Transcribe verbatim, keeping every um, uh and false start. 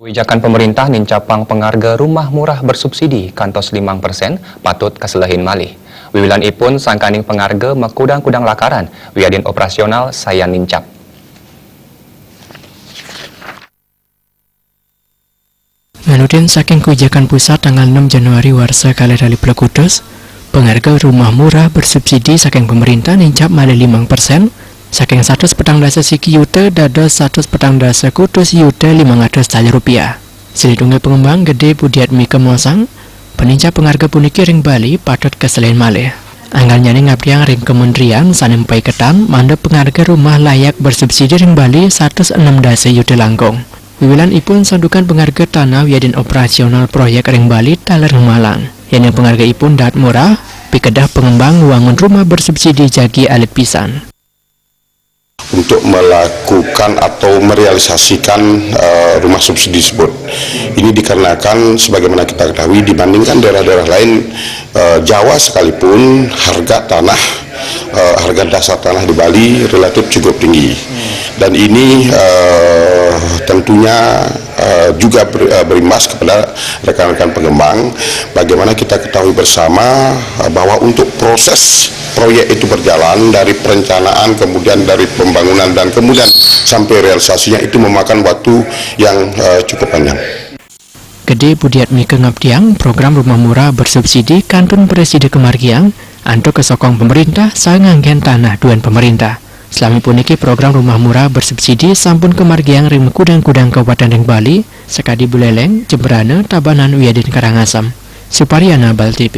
Kebijakan pemerintah nincapang pengarga rumah murah bersubsidi kantos limang persen patut kaselehin malih. Wiwilan ipun sangkaning pengarga makudang-kudang lakaran wiadin operasional sayan nincap. Nganutin saking kebijakan pusat tanggal enam Januari warsa kalih tali puluh kutus, pengarga rumah murah bersubsidi saking pemerintah nincap malih limang persen, saking satus petang dasa siki yuta dados satus petang dasa kutus yuta limang atus tali rupiah. Silih tunggal pengembang Gede Budiatmika mosang, penincap pengarga puniki ring Bali patut kaselehin malih. Anggalnyane ngabdiang ring kementerian sane mapaiketan mangda pengarga rumah layak bersubsidi ring Bali satus enam dasa yuta langkung. Wiwilan ipun santukan pengarga tanah wiadin operasional proyek ring Bali taler ngemalang. Yen pengarga ipun daat murah, pikedah pengembang wangun rumah bersubsidi jagi alit pisan. Untuk melakukan atau merealisasikan, eh, rumah subsidi tersebut. Ini dikarenakan sebagaimana kita ketahui, dibandingkan daerah-daerah lain, eh, Jawa sekalipun, harga tanah, eh, harga dasar tanah di Bali relatif cukup tinggi. Dan ini, eh, tentunya, eh, juga ber-, eh, berimbas kepada rekan-rekan pengembang. Bagaimana kita ketahui bersama, eh, bahwa untuk proses proyek itu berjalan dari perencanaan, kemudian dari pembangunan, dan kemudian sampai realisasinya itu memakan waktu yang, eh, cukup panjang. Gede Budiatmika ngabdiang program rumah murah bersubsidi kantun prasida kamargiang antuk kasokong pemerintah saha nganggen tanah duan pemerintah. Salami puniki program rumah murah bersubsidi sampun kamargiang ring makudang-kudang kabupaten ring Bali, sakadi Buleleng, Jembrana, Tabanan, wiadin Karangasem. Supariana, Bali T V.